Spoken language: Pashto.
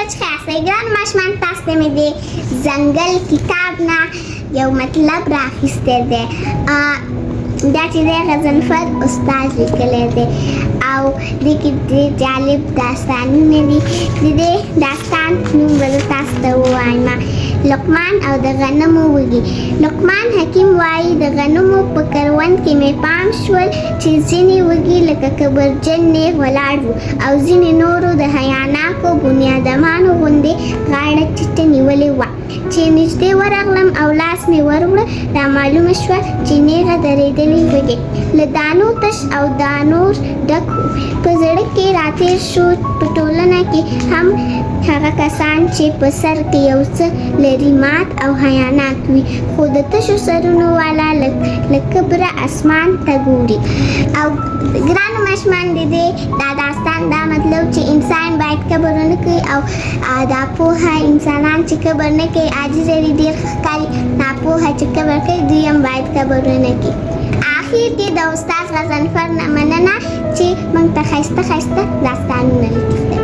لږ ښه یاستئ. ګران ماشومان، تاسو ته مې د ځنګل کتاب نه یو مطلب را اخیستی دی. دا چې دی غضنفر استاد لیکلی دی او دې کې ډېر جالب داستانونه دي. د دې داستان نوم به زه تاسو ته ووایم، لقمان او د غنمو وږي. لقمان حکیم وایي، د غنمو په کروند کې مې پام شول چې ځینې وږي لکه کبرجن نیغ ولاړ وو او ځینې نورو د حیاناکو بنیادمانو غوندې غاړه ټیټه نیولې وه. چې نږدې ورغلم او لاس مې وروړ، را معلومه شوه چې نیغه درېدلي وږي له دانو تش او دانو ډک وو. په زړه کې راتېر شو، په ټولنه کې هم هغه کسان چې په سر کې یو څه لري مات او حیاناک وي، خو د تشو سرونو والا له کبره اسمان ته ګوري. او ګرانو ماشومان، د دې دا داستان دا مطلب چې انسان باید کبر ونه کړي او دا پوهه انسانان چې کبر نه کوي عاجزه دي، ډېر ښه ښکاري. ناپوهه چې کبر کوي، دوی هم باید کبر ونه کړي. اخیر کې د استاد غضنفر نه مننه چې موږ ته ښایسته ښایسته داستانونه لیکي.